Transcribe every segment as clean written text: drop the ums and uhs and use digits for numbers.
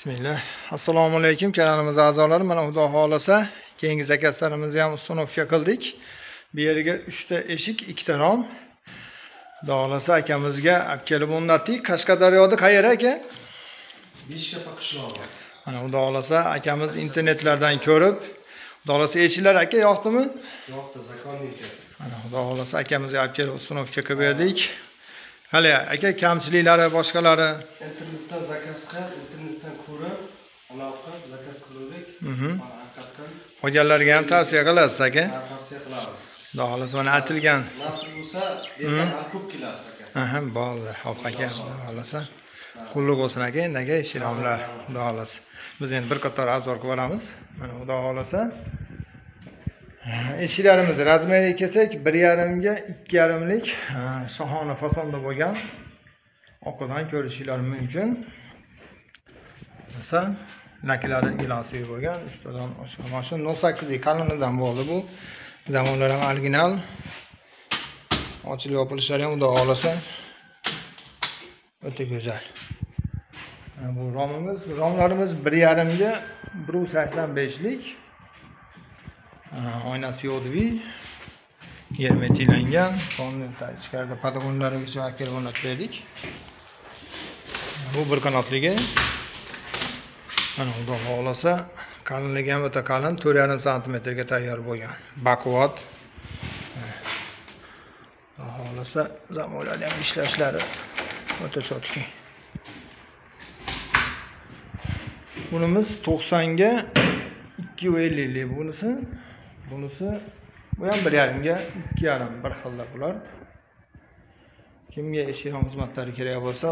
Bismillah. Assalomu alaykum kanalimiz a'zolari. Mana Xudo xolasa keyingi zakazlarimizni ham uстановка qildik. Bu yerga 3 ta eshik, 2 ta rom. Xudo xolasa akamizga olib kelib o'rnatdik. Qashqadaryoda qayeri aka? Beshkapa qishlog'i. Mana Xudo xolasa akamiz internetlardan ko'rib, Xudo xolasa eshiklar aka yoqdimi? Yoqdi, zakonniki. Mana Xudo xolasa akamizga olib kelib uстановка qilib berdik. Hali aka kamchiliklari boshqalari internetdan zakaz qilib, internetdan ko'rib, aloqa qilib zakaz qildik. Mana haqiqatan qolganlarga ham tavsiya qilasiz aka? Ha, tavsiya qilamiz. Xudo xolasa mana atilgan. Nasib bo'lsa, berdan ham ko'p kelasiz aka. Aha, bo'ldi. Hop aka, Xudo xolasa. Qulluq bo'lsin aka, endi aka ishlamlar, Xudo xolasa. Biz endi bir qator obzor qilib olamiz. Mana Xudo xolasa. Eshiklarimiz razmeriga kelsak 1.5 ga 2.5lik shohona fasonda bo'lgan. Oqidan ko'rishinglar mumkin. Masalan, laklari gilosiy bo'lgan, 3 tadan oshgan mashina 0.8 lik qalinidan bo'ldi bu. Zamonlar ham original. Ochilib yopilishlari ham Xudo xolasa o'ta go'zal. Bu romimiz, romlarimiz 1.5 ga 1.85 lik. Oynasi yo'dvi, yermetilangan, tomni ichkarida patagonlarigacha kelib o'rnatib berdik. Bu bir qanotligi. Mana Xudo xolasa qalinligi ham o'ta qalin, 4.5 santimetrga tayyor bo'lgan. Baquvvat. Xudo xolasa zamonlar ham ishlashlari o'ta chotki. Bunimiz 90 ga 2.50 lik bunisi. Bunisi bu ham 1.5 ga 2.5 bir xilda bular. Kimga eshik xizmatlari kerak bo'lsa,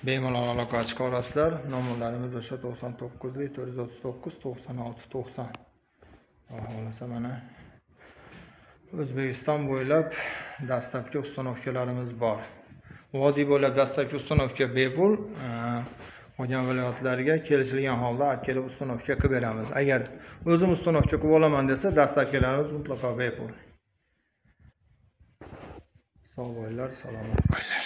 bemalol aloqa chiqa olasizlar. Nomerlarimiz o'sha 99 lik 439 96 90. Xudo xolasa mana O'zbekiston bo'ylab dastlabki uстановkalarimiz bor. Vodiy bo'ylab dastlabki uстановka bepul. Qolgan viloyatlarga kelishilgan holda olib kelib uстановка qilib beramiz. Agar o'zim uстановка qilib olaman desa, dastlabkilarimiz mutlaqo bepul. Sog' bo'linglar, salomat bo'linglar.